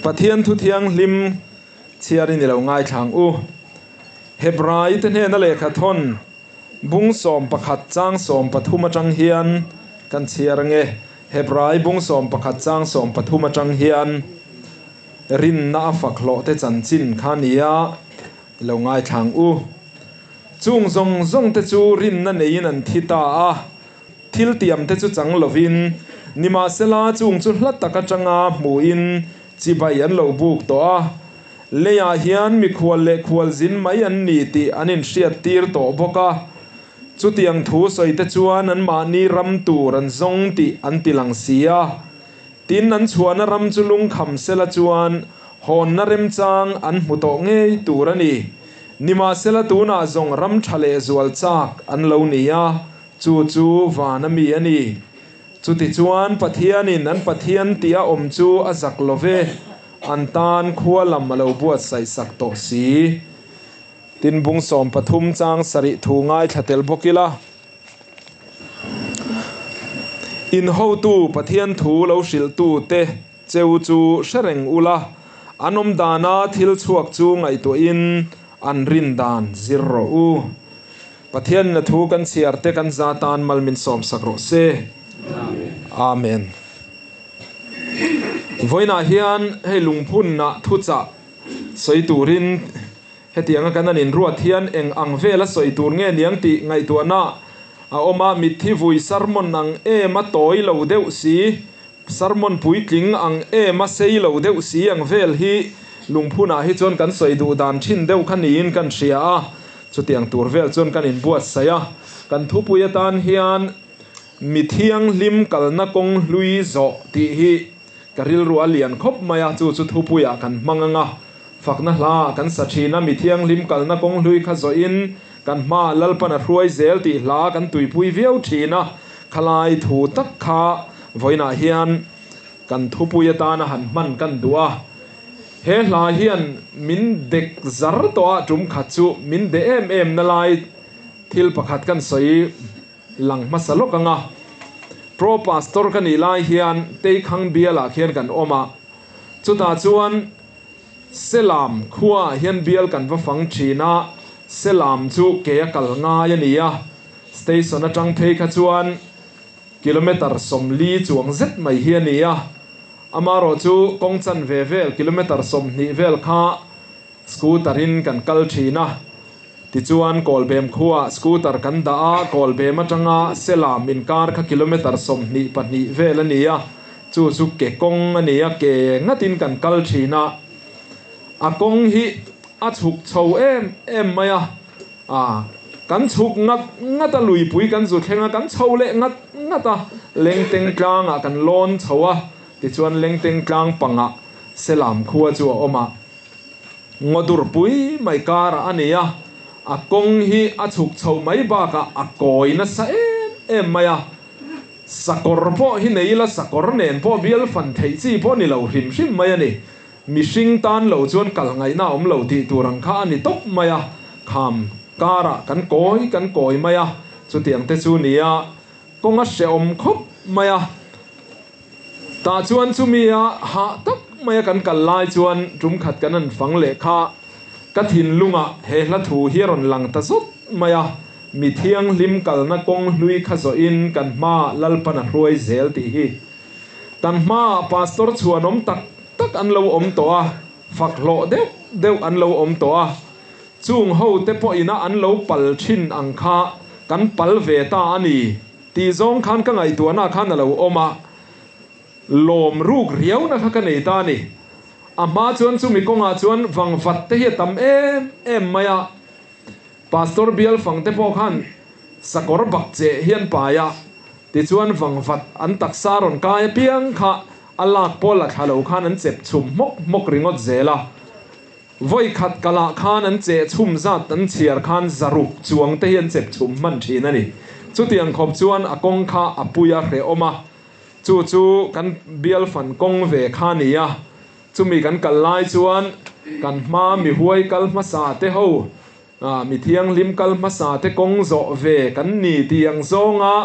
Pathian thu thianghlim chhiarin i lo ngaithla ang u. Hebrai te hnena lehkha thawn bung 11 chang 13 atang hian kan chhiar ange. Hebrai bung 11 chang 13 atang hian rinna a fak hlawh te chanchin kha nia i lo ngaithla ang u. Chung zawng zawng te chu rinna neiin an thi ta a. Thil tiam te chu chang lovin, nimahsela chung chu hla tak atanga hmuhin chibai an lo buk tawh a. Leiah hian mikhual leh khualzin mai an ni tih an inhriat tir tawh bawk a. Chutiang thu sawi te chuan anmahni ram tur an zawng tih an ti lang si a. Tin, an chhuahna ram chu lungkham sela chuan hawnna remchang an hmu tawh ngei tur a ni. Nimahsela tunah zawng ram tha leh zual chak an lo ni a. Chu chu van a mi a ni. Chutichuan Pathianin an Pathian tih a awm chu a zak lo ve, an tan khua lam a lo buatsaih sak tawh si. Tin bung 13 chang sarih thu ngaithla tel bawk ila. In hotu Pathian thu lo hrilhtu te cheu chu hre reng ula, an awm dana thil chhuak chu ngaihtuahin an rin dan zir rawh u. Pathian na thu kan chhiar te kan za tan mal min sawm sak rawh se. Amen. Vawiinah hian hei lungphunna thuchah sawi turin hetianga kan an inruat hian eng ang vela sawi tur nge niang tih ngaihtuahna a awm a, mitthi vui sermon ang em a tawi lo deuh si, sermon puitling ang em a sei lo deuh si ang vel hi lungphunah hi chuan kan sawi duh dan thin deuh kha niin kan hria a, chutiang tur vel chuan kan inbuatsaih a. Kan thupui atan hian mi thianghlim kalna kawng hlui zawh tih hi ka rilru a lian khawp mai a, chu chu thupuiah kan hmang ang a. Fakna hla kan sa thin a, mi thianghlim kalna kawng hlui kha zawhin kan hmaah Lalpan a hruai zel tih hla kan tuipui viau thin a, khalai thu tak kha vawiinah hian kan thupui atana han hman kan duh a. He hla hian min dek zar tawh a, tum khat chu min de em em na lai thil pakhat kan sawi lang hmasa lawk ang a. Pro Pastor ka nih lai hian Teikhang bialah khian kan awm a, chutah chuan Selam khuaah hian bial kan va fang thin a, Selam chu ke a kal ngai a ni a, station atang phei kha chuan kilometre 40 chuang zet mai hi a ni a, amarawh chu kawng chanve vel kilometre 20 vel kha scooter in kan kal thin a, tichuan Kawlbem khuaah scooter kan dah a, Kawlbem atanga Selam inkar kha kilometre 24 vel a ni a, chu chu ke kawng a ni a, ke ngatin kan kal thin a, a kawng hi a chhuk chho em em mai a, a kan chhuk ngat ngat a, luipui kan zu thleng a, kan chho leh ngat ngat a, Lengteng tlangah kan lawn chho a, tichuan Lengteng tlang pangah Selam khua chu a awm a. Ngawdur pui mai karah a ni a, a kawng hi a chhuk chho mai bakah a kawi nasa em em mai a. Sakawr pawh hi nei ila sakawr nen pawh bial fan theih chi pawh ni lo hrim hrim mai a ni. Mihring tan lo chuan kal ngaihna a awm lo tih tur ang kha a ni tawp mai a, kham karah kan kawi kan kawi mai a, chutiang te chu nia kawng a hrehawm khawp mai a. Tah chuan chumi a hah tak mai a kan kal lai chuan tum khat kan an fang leh kha ka thinlungah he hla thu hi a rawn lang ta zawt mai a, mi thianghlim kalna kawng hlui kha zawhin kan hmaah Lalpan a hruai zel tih hi. Kan hmaah pastor chhuanawm tak tak an lo awm tawh a, fak hlawh deuh deuh an lo awm tawh a, chung ho te pawhina an lo pal thin ang kha kan pal ve ta a ni. Tih zawng khan ka ngaihtuahna khan a lo awm a, lawm ruk riauna kha ka nei ta a ni. A hma chuan chumi kawngah chuan vangvat te hi a tam em em mai a, Pastor bial fang te pawh khan sakawr bak cheh hi an pai a, tichuan vangvat an taksa rawn kai apiang kha a lak pawh la thla lo khan an chep chhum hmawk hmawk ringawt zel a. Vawi khat kalah khan an cheh chhum zat an chhiar khan zaruk chuang te hi an chep chhum hman thin a ni. Chutiang khawp chuan a kawng kha a pui a hrehawm a, chu chu kan bial fan kawng ve kha a ni a. Chumi kan kal lai chuan kan hma mi huai kal hmasa te ho, mi thianghlim kal hmasa te kawng zawh ve kan ni tih ang zawnga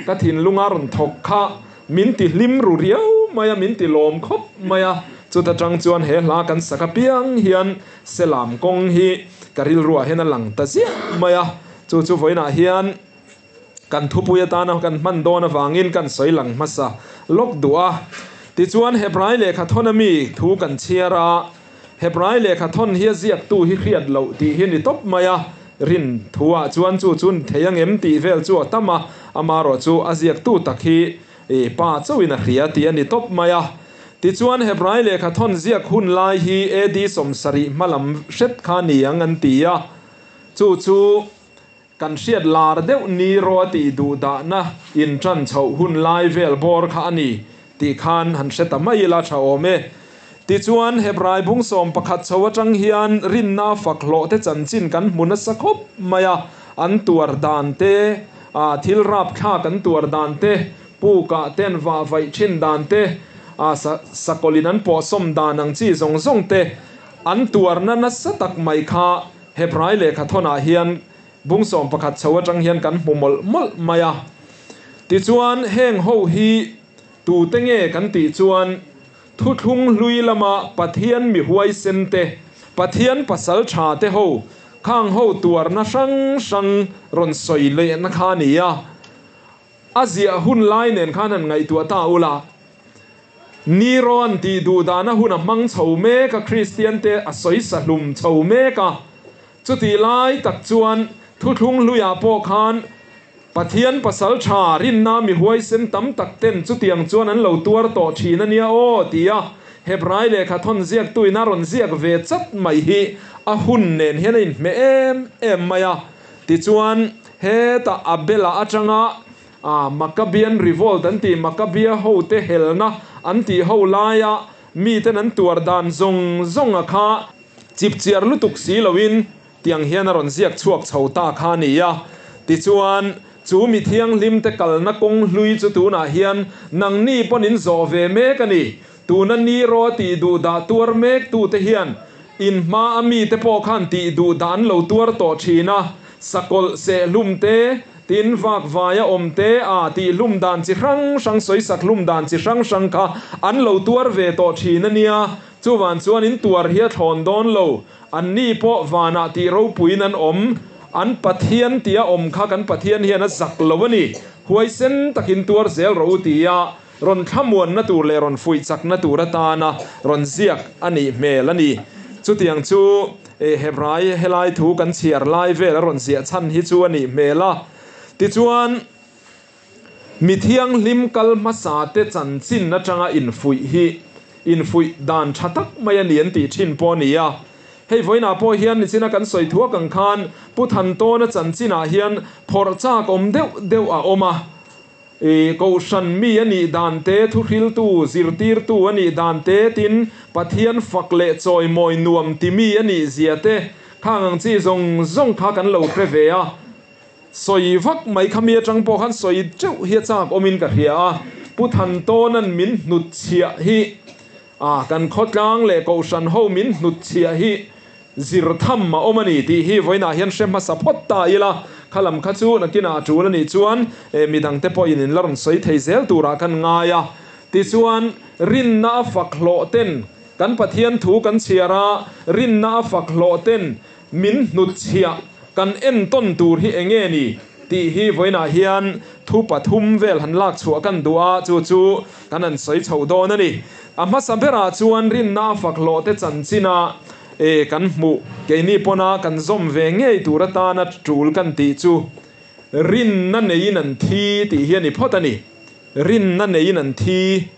ka thinlunga rawn thawk kha min ti hlim ru riau mai a, min ti lawm khawp mai a. Chuta tang chuan he hla kan sak apiang hian Selam kawng hi ka rilruah hian a lang ta ziah mai a. Chu chu vawiinah hian kan thupui atana kan hman dawn avangin kan sawi lang hmasa lawk duh a. Tichuan Hebrai lehkha thawn ami thu kan chhiar a, Hebrai lehkha thawn hi a ziaktu hi hriat loh tih hi a ni tawp mai a, rin thu ah chuan chu chu ni thei angem tih vel chu a tam a, amarawh chu a ziaktu tak hi pa chauhin a hria tih a ni tawp mai a. Tichuan Hebrai lehkha thawn ziak hun lai hi AD 70 hma lam hret kha ni ang an ti a, chu chu Kan hriat lar deuh ni rawh a tih duh dahna in tan chhoh hun lai vel bawr kha a ni tih khan han hre ta mai ila tha awm e. Tichuan, Hebrai bung 11 chho atang hian rinna fak hlawh te chanchin kan hmu nasa khawp mai a, an tuar dan te, a thil rapthlak an tuar dan te, pukah ten vah vaih thin dan te, a sakawlin an pawhsawm dan ang chi zawng zawng te, an tuarna nasa tak mai kha Hebrai lehkha thawnah hian bung 11 chho atang hian kan hmu mawlh mawlh mai a. Tichuan, heng ho hi tute nge kan tih chuan thuthlung hlui lama Pathian mi huaisen te, Pathian pasal tha te ho, khang ho tuarna hrang hrang rawn sawi lehna kha a ni a. A ziah hun lai nen khan han ngaihtuah ta ula, Nero an tih duh dana hun a hmang chho mek a, Kristian te a sawi sa hlum chho mek a. Chutih lai tak chuan thuthlung hluiah pawh khan Pathian pasal tha rinna mi huaisen tam tak ten chutiang chuan an lo tuar tawh thin a nia aw tia Hebrai lehkha thawn ziaktuin a rawn ziak ve chat mai hi a hun nen hian a inhmeh em em mai a. Tichuan, hetah Abela atanga Maccabean Revolt an tih Maccabea hote helna an tih ho laia miten an tuar dan zawng zawng a kha chipchiar lutuk si loin tiang hian a rawn ziak chhuak chho ta kha a ni a. Tichuan, chu mi thianghlim te kalna kawng hlui chu tunah hian nangni pawn in zawh ve mek a ni. Tuna Nero a tih duh dah tuar mek tute hian in hma a mite pawh khan tih duh dah an lo tuar tawh thin a, sakawlh sehlum te, tin vak vaia awm te, a tih hlum dan chi hrang hrang sawisak hlum dan chi hrang hrang kha an lo tuar ve tawh thin a nia. Chuvan chuan in tuar hi a thlawn dawn lo. Anni pawh vanah tih ropuiin an awm. An Pathian tia awm kha kan Pathian hian a zak lo a ni. Huaisen takin tuar zel rawh u tia Rawn thlamuanna tur leh rawn fuih chakna tur atana rawn ziak a nih hmel a ni. Chutiang chu Hebrai helai thu kan chhiar lai vel a rawn ziah chhan hi chu a nih hmel a. Tichuan, mi thianghlim kal hmasa te chanchin atanga infuih hi infuih dan tha tak mai a ni an tih thin pawh a ni a. Hei vawiinah pawh hian nichina kan sawi thuak ang khan Pu Thantawna chanchinah hian phawrh chak awm deuh deuh a awm a. I Kohhran mi a nih dan te, thuhriltu, zirtirtu a nih dan te, tin, Pathian fak leh chawimawi nuam ti mi a nih zia te, khang ang chi zawng zawng kha kan lo hre ve a. Sawi vak mai kha mi atang pawh khan sawi teuh hi a chak awmin ka hria a. Pu Thantawna'n min hnutchhiah hi, a kan khawtlang leh Kohhran ho min hnutchhiah hi, Zir tham a awm a ni tih hi vawiinah hian hre hmasa phawt ta ila, kha lam kha chu nakinah a tul a nih chuan midangte pawhin in la rawn sawi thei zel turah kan ngai a. Tichuan, rinna a fak hlawh ten kan Pathian thu kan chhiar a, rinna a fak hlawh ten min hnutchhiah kan entawn tur hi eng nge ni tih hi vawiinah hian thu pathum vel han lak chhuah kan duh a, chu chu kan han sawi chho dawn a ni. A hmasa berah chuan rinna a fak hlawh te chanchina E, kan hmuh, keini pawna kan zawm ve ngei tur atana tul kan tih chu rinna neiin an thi tih hi a ni phawt a ni. Rinna neiin an thi.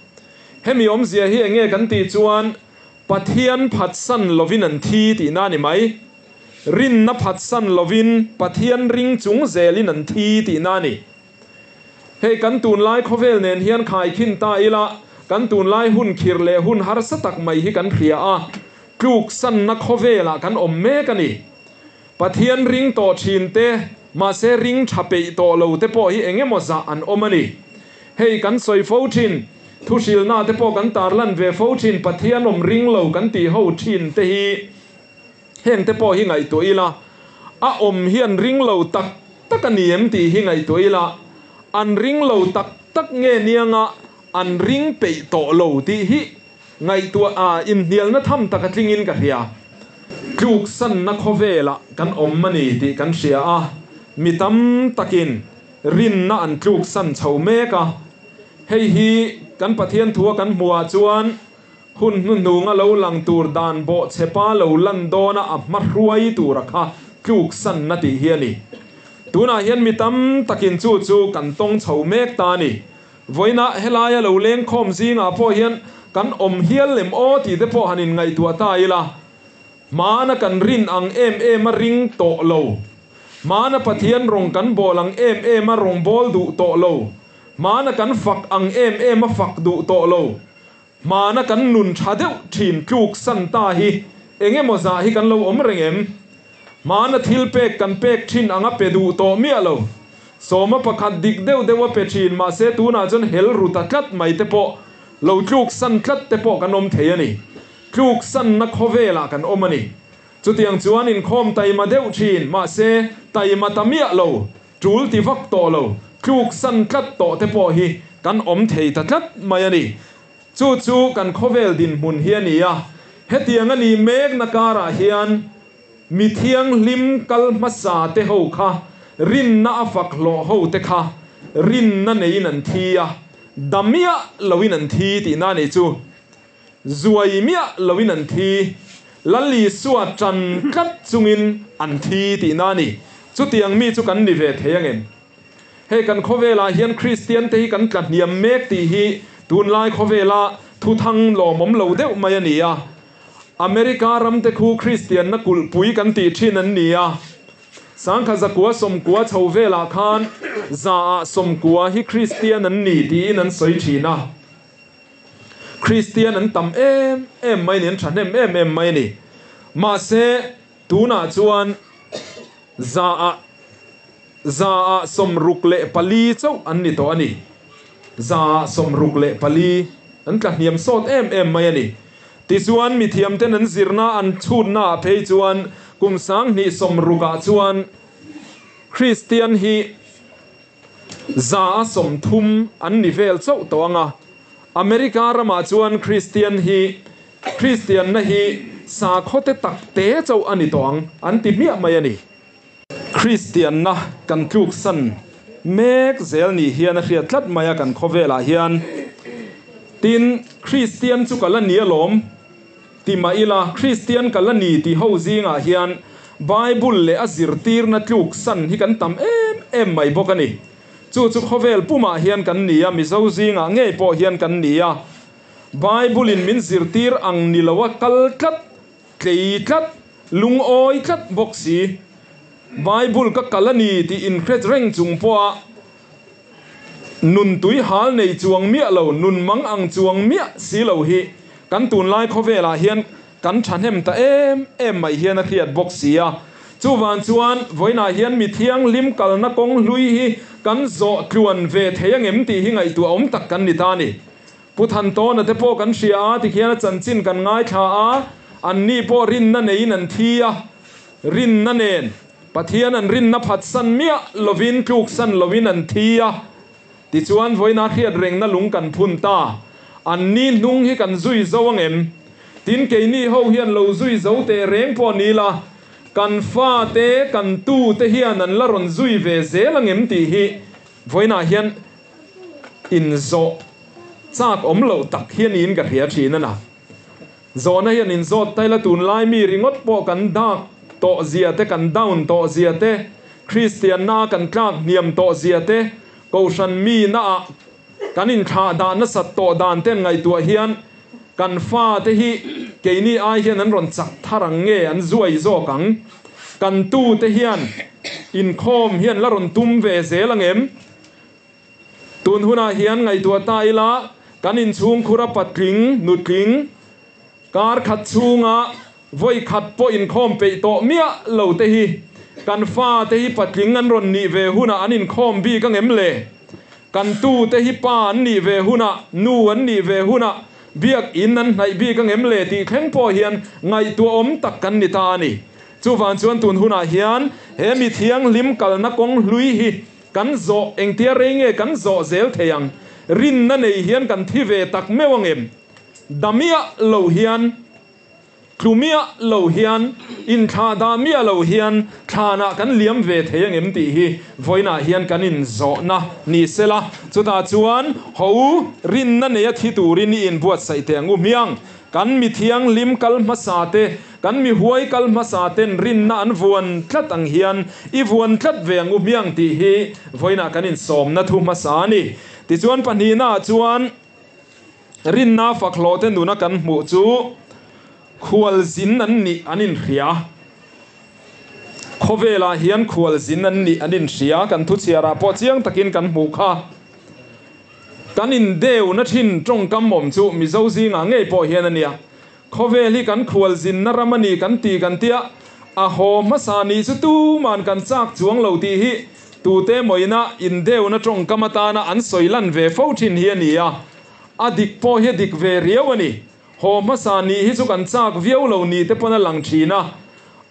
Hemi awmzia hi enge kan tih chuan Pathian phatsan lovin an thi tihna a ni mai. Rinna phatsan lovin Pathian ring chung zelin an thi tihna a ni. Hei kan tunlai khawvel nen hian khaikhin ta ila, kan tunlai hun khir leh hun harsa tak mai hi kan hria a, tluksanna khawvelah kan awm mek a ni. Pathian ring tawh thin te, mahse ring tha peih tawh lo te pawh hi eng emaw zah an awm a ni. Hei kan sawi fo thin, thuhrilna te pawh kan tarlan ve fo thin, Pathian awm ring lo kan tih ho thin te hi, Heng te pawh hi ngaihtuah ila, a awm hi an ring lo tak tak a ni em tih hi ngaihtuah ila, an ring lo tak tak nge nianga an ring peih tawh lo tih hi ngaihtuah a inhnialna tham tak a tlingin ka hria. Tluksanna khawvelah kan awm a ni tih kan hria a, mi tam takin rinna an tluksan chho mek a. Hei hi kan Pathian thua kan hmuhah chuan hun hnuhnunga lo lang tur dan bawhchhepa lo lan dawna a hma hruai tura kha tluksanna tih hi a ni. Tunah hian mi tam takin chu chu kan tawng chho mek ta a ni. Vawiinah helaia lo lengkhawm zingah pawh hian kan awm hial lem aw tih te pawh han inngaihtuah ta ila. Hmana kan rin ang em em a ring tawh lo. Hmana Pathian rawng kan bawl ang em em a rawng bawl duh tawh lo. Hmana kan fak ang em em a fak duh tawh lo. Hmana kan nun tha deuh thin tluk san ta hi eng emaw zah hi kan lo awm reng em? Hmana thil pek kan pek thin ang a pe duh tawh miah lo. Sawma pakhat dik deuh deuh a pe thin mahse tunah chuan hel ru ta tlat mai te pawh lo tluk san tlat te pawh kan awm thei a ni. Tluk sanna khawvelah kan awm a ni. Chutiang chuan inkhawm taima deuh thin mahse taima ta miah lo, tul ti vak tawh lo, tluk san tlat tawh te pawh hi kan awm thei ta tlat mai a ni. Chu chu kan khawvel dinhmun hi a ni a. Hetiang a nih mekna karah hian mi thianghlim kal hmasa te ho kha rinna a fak hlawh ho te kha rinna neiin an thi a, damiah loin an thi tihna a nih chu. Zuai miah loin an thi. Lal Isua tan tlat chungin an thi tihna a ni. Chutiang mi chu kan ni ve thei angem? Hei kan khawvelah hian Kristian te hi kan tla hniam mek tih hi tunlai khawvela thuthang lawmawm lo deuh mai a ni a. America ram te khu Kristianna kulhpui kan tih thin an ni a. Sangkhat zakua sawmkua chho velah khan zaah sawmkua hi Kristian an ni tiin an sawi thin a. Kristian an tam em em mai ni, an thahnem em em mai ni. Mahse, tunah chuan zaah zaah 64 chauh an ni tawh a ni. Zaah 64 an tla hniam sawt em em mai a ni. Tichuan, mithiamten an zirna an chhutnaah phei chuan kum 2060ah chuan Kristian hi 30% an ni vel chauh tawh ang a. America ramah chuan Kristian hi Kristianna hi sakhaw te tak te chauh a ni tawh ang an ti hmiah mai a ni. Kristianna kan tluksan mek zel ni hian a hriat tlat mai a kan khawvelah hian. Tin, Kristian chu ka la ni alawm ti mah ila, Kristian ka la ni ti ho zingah hian Bible leh a zirtirna tluksan hi kan tam em em mai bawk a ni. Chu chu khawvel pumah hian kan ni a, Mizo zingah ngei pawh hian kan ni a. Bible-in min zirtir ang ni loa kal tlat, tlei tlat, lungawi tlat bawk si. Bible ka kal a ni tih inhret reng chung pawha nun tui hal nei chuang miah lo, nun mang ang chuang miah si lo hi kan tunlai khawvelah hian kan thahnem ta em em mai hian a hriat bawk si a. Chuvang chuan vawiinah hian mi thianghlim kalna kawng hlui hi kan zawh tluan ve thei angem tih hi ngaihtuah awm tak kan ni ta a ni. Pu Thantawna te pawh kan hria a, tikhian a chanchin kan ngaithla a, anni pawh rinna neiin an thi a, rinna nen Pathian an rinna phatsan miah lovin tluksan lovin an thi a. Tichuan vawiinah hriat rengna lung kan phun ta. Anni hnung hi kan zui zo angem? Tin keini ho hian lo zui zo teh reng pawh ni la, kan fa te, kan tu te hian an la rawn zui ve zel angem tih hi vawiinah hian inzawh chak awm loh tak hi a niin ka hria thin a na. Zawhna hian inzawt ta ila tunlai mi ringawt pawh kan dak tawh zia te, kan down tawh zia te, Kristianna kan tlak hniam tawh zia te, Kohhran mi naah kan inthlah dah nasat tawh dan ten ngaihtuah hian kan fa te hi keini ai hian an rawn chak thar ang nge an zuai zawk ang? Kan tu te hian inkhawm hian la rawn tum ve zel ang em? Tun hunah hian ngaihtuah ta ila, kan inchhungkhur a patling, nutling, kar khat chhunga vawi khat pawh inkhawm peih tawh miah lo te hi kan fa te hi patling an rawn nih ve hunah an inkhawm bik angem le? Kan tu te hi pa an nih ve hunah, nu an nih ve hunah biakinn an hnaih bik angem le tih thleng pawh hian ngaihtuahawm tak kan ni ta a ni. Chuvang chuan tun hunah hian he mi thianghlim kalna kawng hlui hi Kan zawh, engtia rei nge kan zawh zel thei ang? Rinna nei hian kan thi ve tak meuh ang em? Damiah lo hian, tlu miah lo hian, inthlah dah miah lo hian thlanah kan liam ve thei ang em tih hi vawiinah hian kan inzawhna ni sela. Chutah chuan ho u, rinna neia thi turin i inbuatsaih teh ang u hmiang. Kan mi thianghlim kal hmasa te, kan mi huai kal hmasa ten rinna an vuan tlat ang hian i vuan tlat ve ang u hmiang tih hi vawiinah kan insawmna thu hmasa a ni. Tichuan pahnihnaah chuan rinna fak hlawhte nuna kan hmuh chu khualzin an nih an inhria. Khawvelah hian khualzin an nih an inhria. Kan thuchhiarah pawh chiang takin kan hmuh kha. Kan indeuhna thin tawngkam awm chu Mizo zingah ngei pawh hian a nia. Khawvel hi kan khualzinna ram a ni kan ti kan tia, a haw hmasa nih chu tuman kan chak chuang lo tih hi tute mawina indeuhna tawngkam atana an sawi lan ve fo thin hi a ni a. A dik pawh hi a dik ve riau a ni. Haw hmasa nih hi chu kan chak viau lo ni te pawn a lang thin a.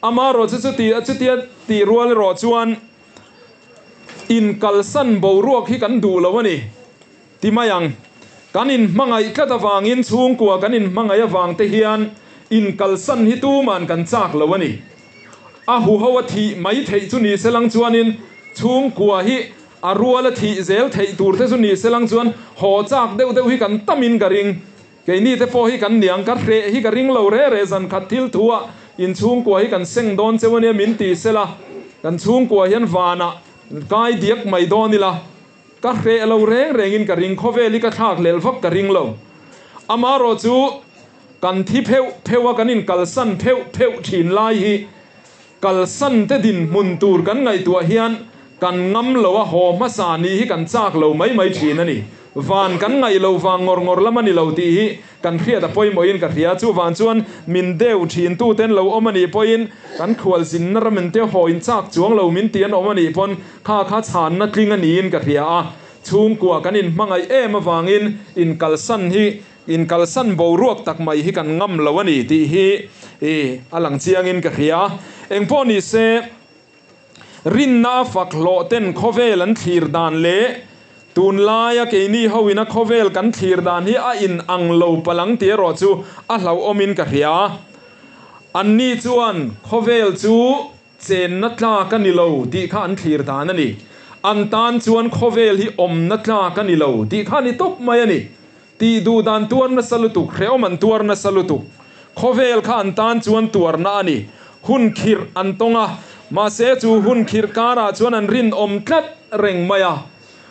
Amaherawhchu chuti chutia tih rual erawh chuan, Inkalsan boruak hi kan duh lo a ni, ti mai ang. Kan inhmangaih tlat avangin chhungkua kan inhmangaih avang te hian inkalsan hi tuman kan chak lo a ni. A huho a thih mai theih chu ni selang chuanin chhungkua hi a rual a thih zel theih tur te chu ni selang chuan haw chak deuh deuh hi kan tamin ka ring. Keini te pawh hi kan niang, ka hreh hi ka ring lo re re, zan khat thil thu ah in chhungkua hi kan seng dawn cheu ania min ti sela, kan chhungkua hian vanah kai diak mai dawn ila, ka hreh lo reng rengin ka ring, khawvel hi ka thlak lel vak ka ring lo. Amaherawh chu kan thi pheuh pheuh a, kan in kalsan pheuh pheuh thin lai hi kalsan te dinhmun tur kan ngaihtuah hian kan ngam lo a, haw hmasa nih hi kan chak lo mai mai thin a ni. Van kan ngaih lo vang ngawr ngawr lam a ni lo tih hi kan hriat a pawimawhin ka hria. Chuvang chuan min deu thin tu ten lo awm a nih pawhin kan khualzinna ram in te haw in chak chuang lo min ti an awm a nih pawn kha kha chhanna tling a niin ka hria a. Chhungkua kan inhmangaih em avangin inkalsan hi Inkalsan boruak tak mai hi kan ngam lo a ni tih hi a lang chiangin ka hria. Engpawh ni se, rinna a fak hlawh ten khawvel an thlir dan leh tunlaia keini hoina khawvel kan thlir dan hi a in ang lo palang tih erawh chu a hlauhawmin ka hria. Anni chuan khawvel chu Chenna tlak a ni lo tih kha an thlir dan a ni. An tan chuan khawvel hi awmna tlak a ni lo tih kha a ni tawp mai a ni. Tih duh dan tuar nasa lutuk, hrehawm an tuar nasa lutuk. Khawvel kha an tan chuan tuarna a ni. Hun khirh an tawng a, mahse chu hun khirh karah chuan an rinawm tlat reng mai a.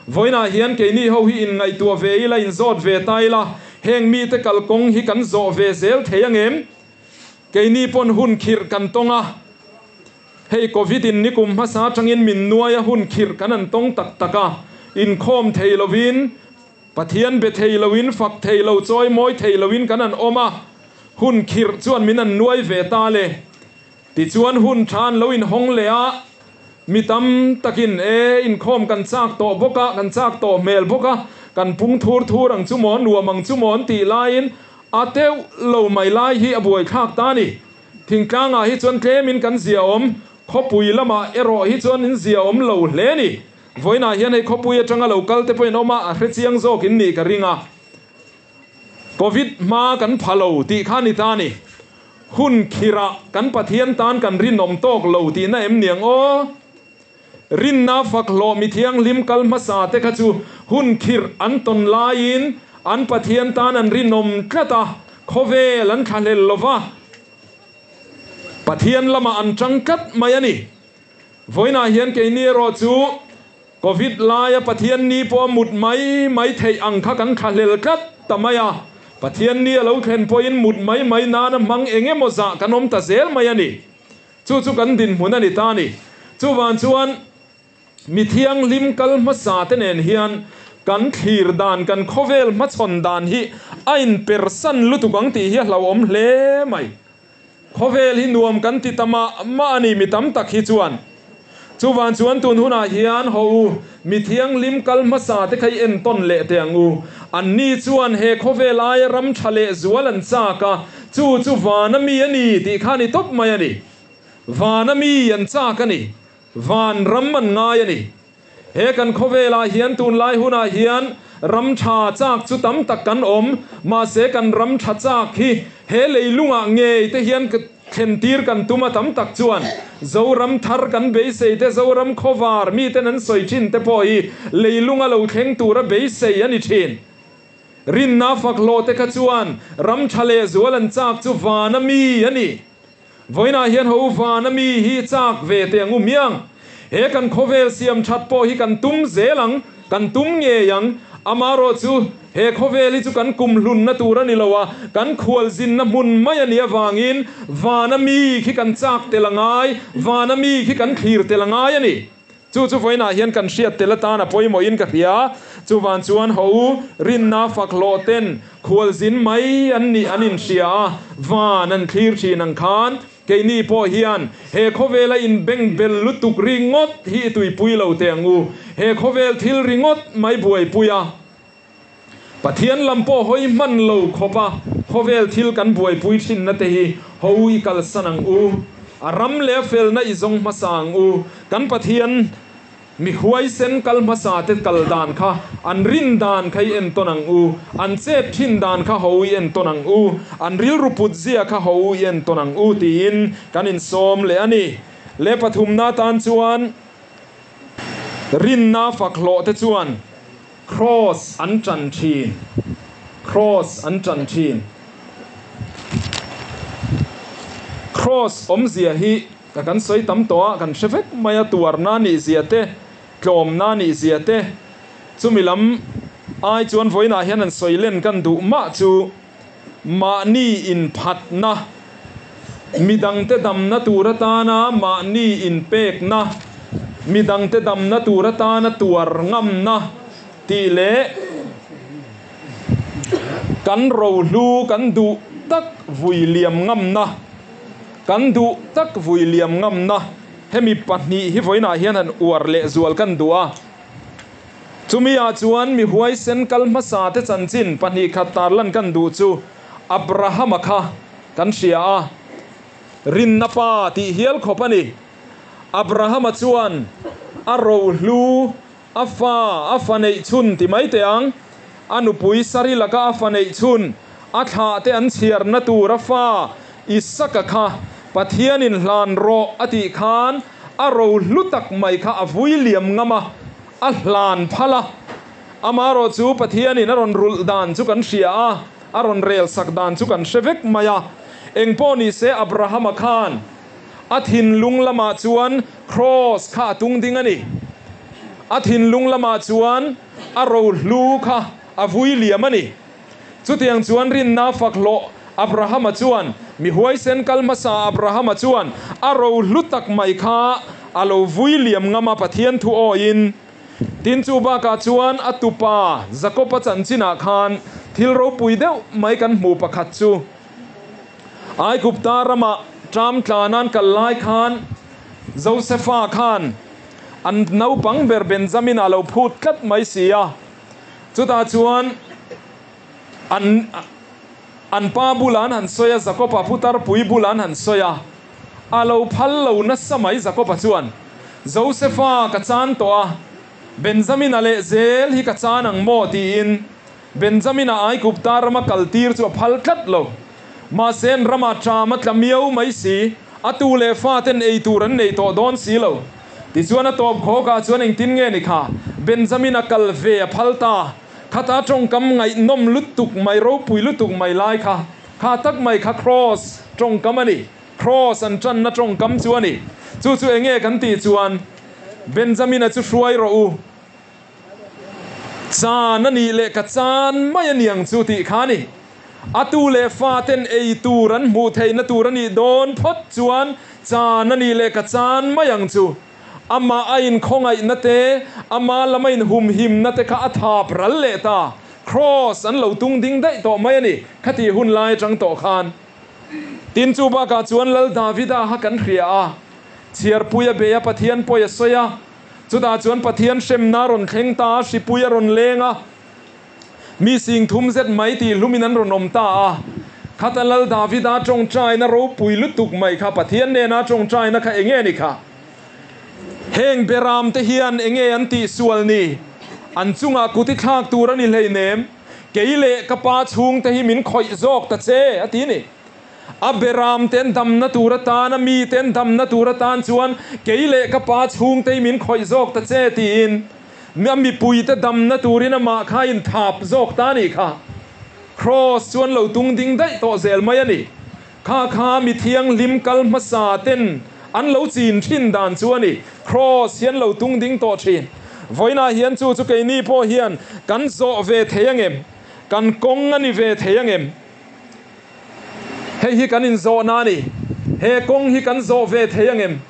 Vawiinah hian keini ho hi inngaihtuah ve ila, inzawt ve ta ila, heng mite kalkawng hi kan zawh ve zel thei angem? Keini pawn hun khirh kan tawng a, hei Covid in nikum hmasa atangin min nuai a hun khirh kan an tawng tak tak a, inkhawm thei lovin, Pathian be thei loin, fak thei lo, chawi mawi thei loin kan an awm a, hun khirh chuan min an nuai ve ta le. Tichuan hun tha an lo inhawng leh a, mi tam takin e inkhawm kan chak tawh bawk a, kan chak tawh hmel bawk a, kan pung thur thur ang chu maw, nuam ang chu maw an tih laiin A teuh lo mai lai hi a buaithlak ta a ni. Thingtlangah hi chuan tlemin kan zia awm, khawpui lamah erawh hi chuan in zia awm lo hle a ni. Vawiinah hian hei khawpui atanga lo kal te pawhin awm a, a hrechiang zawk in nih ka ring a. Covid hma kan pha lo tih kha a ni ta a ni. Hun khirah kan Pathian tan kan rinawm tawk lo tihna em niang aw? Rinna fak hlawh mi thianghlim kal hmasa te kha chu hun khirh an tawn laiin an Pathian tan an rinawm tlat a, khawvel an thlahlel lo va, Pathian lamah an tang tlat mai a ni. Vawiinah hian keini erawh chu Covid laia Pathian ni pawh a mut mai mai theih ang kha kan thlahlel tlat ta mai a, Pathian ni a lo thlen pawhin mut mai mai nana hmang eng emaw zah kan awm ta zel mai a ni. Chu chu kan dinhmun a ni ta a ni. Chuvang chuan mi thianghlim kal hmasa te nen hian kan thlir dan, kan khawvel hmachhawn dan hi a inpersan lutuk ang tih hi a hlauhawm hle mai. Khawvel hi nuam kan ti ta mah mah a ni mi tam tak hi chuan. Chuvang chuan tun hunah hian haw u, mi thianghlim kal hmasa te kha i entawn leh teh ang u. Anni chuan he khawvel aia ram tha leh zual an chak a, chu chu vana mi a ni tih kha a ni tawp mai a ni. Vana mi an chak a ni. Van ram an ngai a ni. He kan khawvelah hian tunlai hunah hian Ram tha chak chu tam tak kan awm, mahse kan ram tha chak hi he leilungah ngei te hian thlen tir kan tum a tam tak chuan Zoram thar kan beisei te, Zoram khawvar miten an sawi thin te pawh hi leilunga lo thleng tura beisei a ni thin. Rinna fak hlawh te kha chuan ram tha leh zual an chak chu vana mi a ni. Vawiinah hian ho vana mi hi chak ve teh ang u miang. He kan khawvel siam that pawh hi kan tum zel ang, kan tum ngei ang. Amarawh chu he khawvel hi chu kan kum hlunna tur a ni lo a, kan khualzinna hmun mai a nih avangin vana mi khi kan chak tel a ngai, vana mi khi kan thlir tel a ngai a ni. Chu chu vawiinah hian kan hriat tel atan a pawimawhin ka hria. Chuvan chuan ho u, rinna fak hlawh ten khualzin mai an nih an inhria a, van an thlir thin ang khan keini pawh hian he khawvela inbengbel lutuk ringawt hi i tuipui lo teh ang u. He khawvel thil ringawt mai buaipui a, Pathian lam pawh hawi hman lo khawpa khawvel thil kan buaipui thinna te hi ho i kalsan ang u. A ram leh a felna i zawng hmasa ang u. Kan Pathian mi huaisen kal hmasa te kal dan kha, an rin dan kha i entawn ang u. An chet thin dan kha ho i entawn ang u. An rilru put zia kha ho i entawn ang u tiin kan insawm leh a ni. Leh pathumna atan chuan rinna fak hlawh te chuan Kraws an ṭan ṭhin. Kraws an ṭan ṭhin. Kraws awmzia hi ka kan sawi tam tawh a, kan hre vek mai a, tuarna nih zia te, tlawmna nih zia te, chumi lam ai chuan vawiinah hian an sawi len kan duh mah chu mahni inphatna, midangte damna tur atana mahni inpekna, midangte damna tur atana tuar ngamna tih leh kan rohlu kan duh tak vui liam ngamna, kan duh tak vui liam ngamna hemi pahnih hi vawiinah hian han uar lehzual kan duh a. Chumi-ah chuan mi huaisen kal hmasa te chanchin pahnih khat tarlan kan duh chu Abrahama kha kan hria a, rinna pa tih hial khawp a ni. Abrahama chuan a rohlu, a fa, a fa neih chhun ti mai teh ang, a nupui Sari laka a fa neih chhun, a thlah te an chhiarna tur a fa Isaka kha Pathianin hlan rawh a tih khan a rohlu tak mai kha a vui liam ngam a, a hlan phal a. Amaherawh chu Pathianin a rawn rulh dan chu kan hria a, a rawn rel sak dan chu kan hre vek mai a. Engpawh ni se Abrahama khan a thinlung lamah chuan Kraws kha a tung ding a ni. A thinlung lamah chuan a rohlu kha a vui liam a ni. Chutiang chuan rinna fak hlawh Abrahama chuan, mi huaisen kal hmasa Abrahama chuan a ro hlu tak mai kha a lo vui liam ngam a Pathian thu awiin. Tin chu bakah chuan a tupa Jakob-a chanchinah khan thil ropui deuh mai kan hmu pakhat chu Aigupta ramah ṭam tlanan kal lai khan Josefa khan an naupang ber Benjamin-a lo phut tlat mai si a. Chutah chuan an an pa bulah an han sawi a, Jakob-a putar pui bulah an han sawi a, a lo phal lo nasa mai Jakob-a chuan, Josefa ka chan tawh a, Benjamin-a leh zel hi ka chan ang maw? tiin Benjamin-a Aigupta rama kal tir chu a phal tlat lo. Mahse an ramah ṭam a tla miau mai si, a tu leh faten ei tur an nei tawh dawn si lo. Tichuan a tawp khawkah chuan engtin nge ni kha? Benjamin a kal ve a phal ta. Khata tawngkam ngaihnawm lutuk mai, ropui lutuk mai lai kha, kha tak mai kha Kraws tawngkam a ni. Kraws an tanna tawngkam chu a ni. Chu chu enge kan tih chuan, Benjamin-a chu hruai rawh u. Chan a nih leh ka chan mai a niang chu tih kha a ni. A tu leh fa ten ei tur an hmuh theihna tur a nih dawn phawt chuan chan a nih leh ka chan mai ang chu. Amah a inkhawngaihna te, ama lama inhumhimna te kha a thap ral leh ta. Kraws an lo tung ding daih tawh mai a ni, khatih hun lai atang tawh khan. Tin chu bakah chuan Lal Davida kha kan hria a, chhiarpui a bei a, Pathian pawi a sawi a, chutah chuan Pathian hremna a rawn thleng ta a, hripui a rawn leng a, Mi sing thum zet mai tih hlumin an rawn awm ta a. Khata Lal Davida tawngtaina ropui lutuk mai kha Pathian nena tawngtaina kha enge ni kha? Heng beram te hian enge an tihsual ni? An chungah kut i thlak tur a ni hleinem, kei leh ka pa chhungte hi min khawih zawk ta che, a ti ni. A beram ten damna tur atan, a mi ten damna tur atan chuan kei leh ka pa chhungte hi min khawih zawk ta che, tiin a mipuite damna turin amah kha a inthap zawk ta a nih kha. Kraws chuan lo tung ding daih tawh zel mai a ni. Kha kha mi thianghlim kal hmasa ten an lo chin thin dan chu a ni. Kraws hian lo tung ding tawh thin. Vawiinah hian chu chu keini pawh hian kan zawh ve thei angem? Kan kawng a ni ve thei angem? Hei hi kan inzawhna a ni. He kawng hi kan zawh ve thei angem?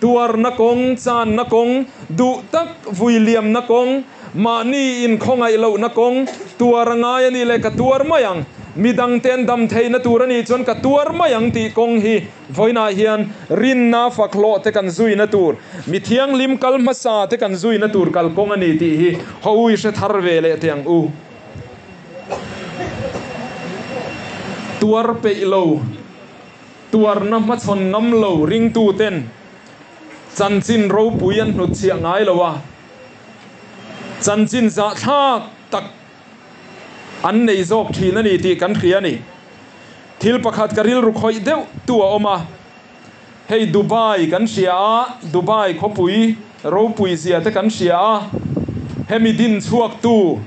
Tuarna kawng, channa kawng, duh tak vui liamna kawng, mahni inkhawngaih lohna kawng, tuar a ngai a nih leh ka tuar mai ang, midangte an dam theihna tur a nih chuan ka tuar mai ang tih kawng hi vawiinah hian rinna fak hlawh te kan zuina tur, mi thianghlim kal hmasa te kan zuina tur kalkawng a ni tih hi hawi hre thar ve leh teh ang u. Tuar peih lo. Tuarna hmachhawn ngam lo ringtuten chanchin ropui an hnutchhiah ngai lo a, chanchin zahthlak tak an nei zawk thin a ni tih kan hria a ni. Thil pakhat ka rilru khawih deuh tu a awm a, hei Dubai kan hria a, Dubai khawpui ropui zia te kan hria a, hemi din chhuaktu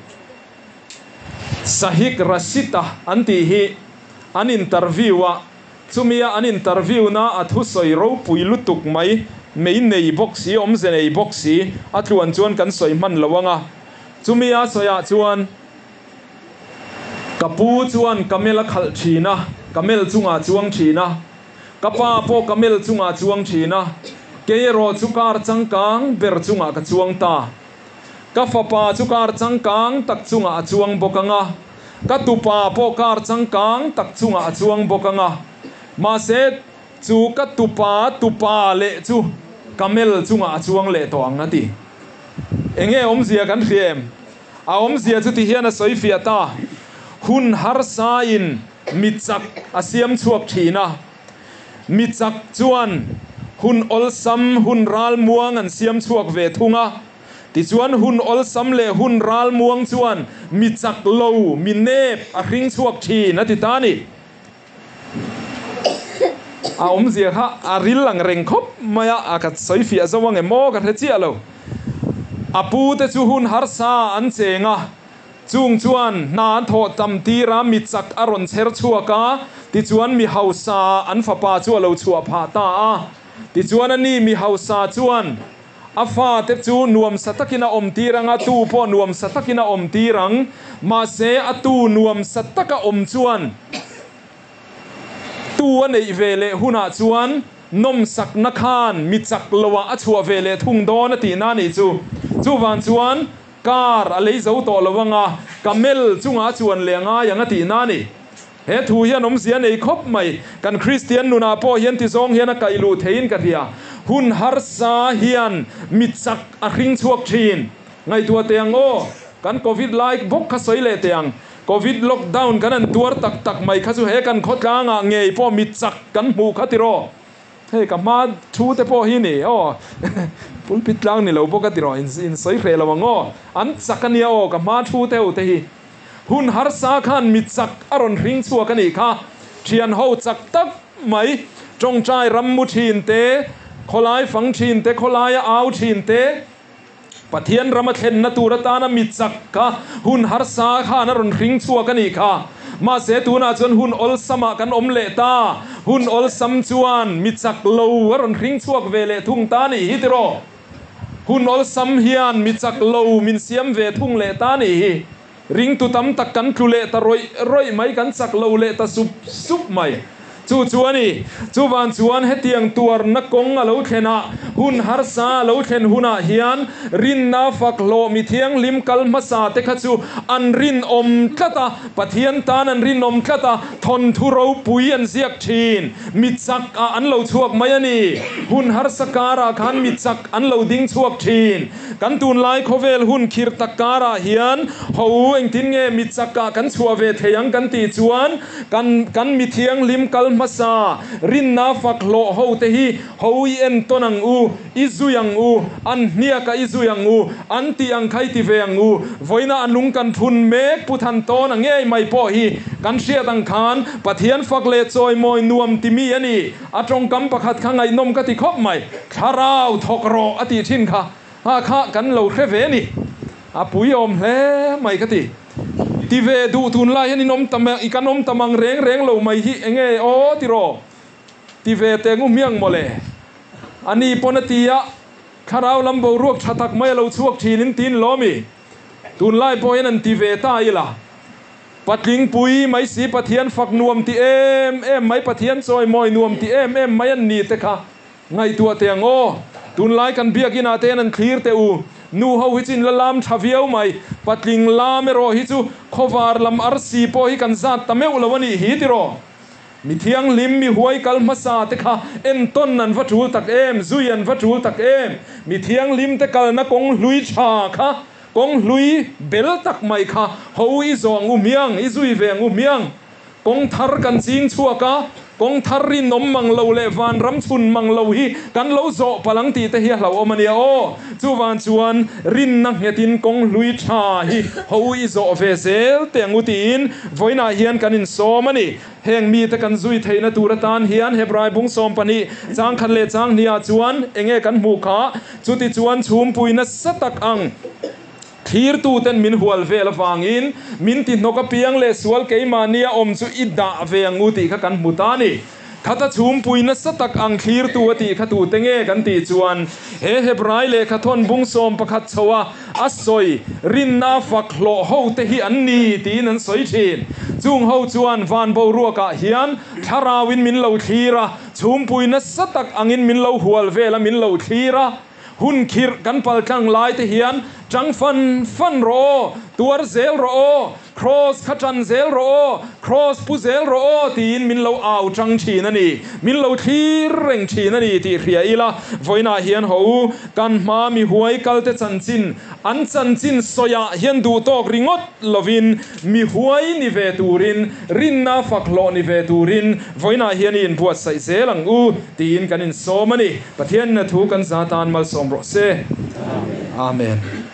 Sahik Rashid-a an tih hi an interview a, chumia an interview na a thusawi ropui lutuk mai, mei nei bawk si, awmze nei bawk si, a tluan chuan kan sawi hman lo ang a. Chumia sawiah chuan ka pu chuan camel a khalh thin a, camel chungah chuang thin a, ka pa pawh camel chungah chuang thin a, kei erawh chu car changkang ber chungah ka chuang ta. Ka fapa chu kar changkang tak chungah a chuang bawk ang a, ka tupa pawh kar changkang tak chungah a chuang bawk ang a. Mahse, chu ka tupa tupa leh chu camel chungah a chuang leh tawh ang, a ti. Enge awmzia kan hria em? A awmzia chu ti hian a sawi fiah ta, Hun harsain mi chak a siam chhuak thin a. Mi chak chuan hun awlsam, hun ralmuang an siam chhuak ve thung a. Tichuan hun awlsam leh hun ralmuang chuan mi chak lo, mi nep a hring chhuak thin a ti ta a ni. A awmzia kha a ril ang reng khawp mai a, a ka sawi fiah zo ang em aw ka hre chiah lo. A pu te chu hun harsa an cheng a. Chung chuan hna an thawh tam tir a, mi chak a rawn chher chhuak a, tichuan mi hausa an fapa chu a lo chhuah phah ta a. Tichuan a ni mi hausa chuan a fate chu nuamsa takin a awm tir ang a, tu pawh nuamsa takin a awm tir ang, mahse a tu nuamsa taka awm chuan tu a neih ve leh hunah chuan nawmsakna khan mi chak loah a chhuah ve leh thung dawn a tihna a nih chu. Chuvang chuan Car a lei zo tawh lo anga, camel chungah a chuan leh a ngai ang a tihna a ni. He thu hian awmzia nei khawp mai. Kan Kristian nunah pawh hian tizawng hian a kaih luh theiin ka hria. Hun harsa hian mi chak a hring chhuak thin. Ngaihtuah teh ang aw, kan Covid lai bawk kha sawi leh teh ang. Covid lockdown kan han tuar tak tak mai kha chu he kan khawtlangah ngei pawh mi chak kan hmuh kha tiraw. Hei ka hma thu te pawh hi ni aw pulpit tlang ni lo bawk a ti rawh in sawi hreh lo ang aw an chak a nia aw ka hma thu te ho te hi hun harsa khan mi chak a rawn hring chhuak a nih kha thian ho chak tak mai tawngtai ram mu thin te khawlai fang thin te khawlaia au thin te Pathian rama thlenna tur atana mi chak kha hun harsa khan a rawn hring chhuak a nih kha. Mahse tunah chuan hun awlsamah kan awm leh ta. Hun awlsam chuan mi chak lo a rawn hring chhuak ve leh thung ta a nih hi tiraw? Hun awlsam hian mi chak lo min siam ve thung leh ta a nih hi. Ringtu tam tak kan tlu leh ta rawih rawih mai, kan chak lo leh ta sup sup mai. Chu chu a ni. Chuvan chuan hetiang tuarna kawng a lo thlen a, hun harsa a lo thlen hunah hian rinna fak hlawh mi thianghlim kal hmasa te kha chu an rinawm tlat a, Pathian tan an rinawm tlat a, thawnthu ropui an ziak thin. Mi chak ah an lo chhuak mai a ni. Hun harsa karah khan mi chak an lo ding chhuak thin. Kan tunlai khawvel hun khirh tak karah hian ho engtin nge mi chakah kan chhuah ve thei ang kan tih chuan kan kan mi thianghlim kal hmasa rinna fak hlawh ho te hi ho i entawn ang u. u, i zui ang u, an hniak a i zui ang u, an tih ang kha i ti ve ang u. Vawiina a lung kan phun mek Pu Thantawn a ngei mai pawh hi kan hriat ang khan Pathian fak leh chawimawi nuam ti mi a ni. A tawngkam pakhat kha ngaihnawm ka ti khawp mai. Thlarau thawk rawh a tih thin kha ha kha kan lo hre ve a ni. A puiawm hle mai ka ti. Ti ve duh tunlai hian in awm tam i kan awm tam ang reng reng lo mai hi enge aw tiraw? Ti ve teh ngu hmiang mawle. A ni pawn a ti a, thlarau lam boruak tha tak mai a lo chhuak thin in tiin lawm i. Tunlai pawh hian an ti ve ta ila. Patling pui mai si Pathian fak nuam ti em em mai Pathian chawimawi nuam ti em em mai an ni te kha ngaihtuah teh ang aw. Tunlai kan biakin ah te hian an thlir teh u. Nu ho hi chu in la lam tha viau mai. Patling lam erawh hi chu khawvar lam arsi pawh hi kan zat ta meuh lo a nih hi tiraw. Mi thianghlim, mi huai kal hmasa te kha entawn an va tul tak em, zui an va tul tak em. Mi thianghlim te kalna kawng hlui tha kha, kawng hlui bel tak mai kha ho i zawng u hmiang, i zui ve ang u hmiang. Kawng thar kan ching chhuak a, kawng thar rinawm mang lo leh vanram chhun mang lo hi kan lo zawh palh ang tih te hi a hlauhawm a nia aw. Chuvang chuan rinna nghetin kawng hlui tha hi ho i zawh ve zel teh ang u tiin vawiinah hian kan insawm a ni. Heng mite kan zui theihna tur atan hian Hebrai bung 12 chang khat leh chang hniah chuan enge kan hmuh kha? Chuti chuan chhumpui nasa tak ang thlirtuten min hual vel avangin min ti hnawk apiang leh sual keimahnia awm chu i dah ve ang u tih kha kan hmu ta a ni. Khata chhumpui nasa tak ang thlirtu a tih kha tute nge kan tih chuan he Hebrai lehkha thawn bung 11 chho a a sawi rinna fak hlawh ho te hi an ni tiin an sawi thin. Chung ho chuan van boruakah hian thlarauin min lo thlir a, chhumpui nasa tak angin min lo hual vel a min lo thlir a. Hun khirh kan paltlang lai te hian tang fan fan rawh aw, tuar zel rawh aw, Kraws kha tan zel rawh aw, Kraws pu zel rawh aw tiin min lo au tang thin a ni, min lo thlir reng thin a ni tih hria ila, vawiinah hian ho u, kan hma mi huai kalte chanchin, an chanchin sawiah hian duh tawk ringawt lovin mi huai ni ve turin, rinna fak hlawh ni ve turin vawiinah hian i inbuatsaih zel ang u tiin kan insawm a ni. Pathian in a thu kan za tan malsawm rawh se. Amen.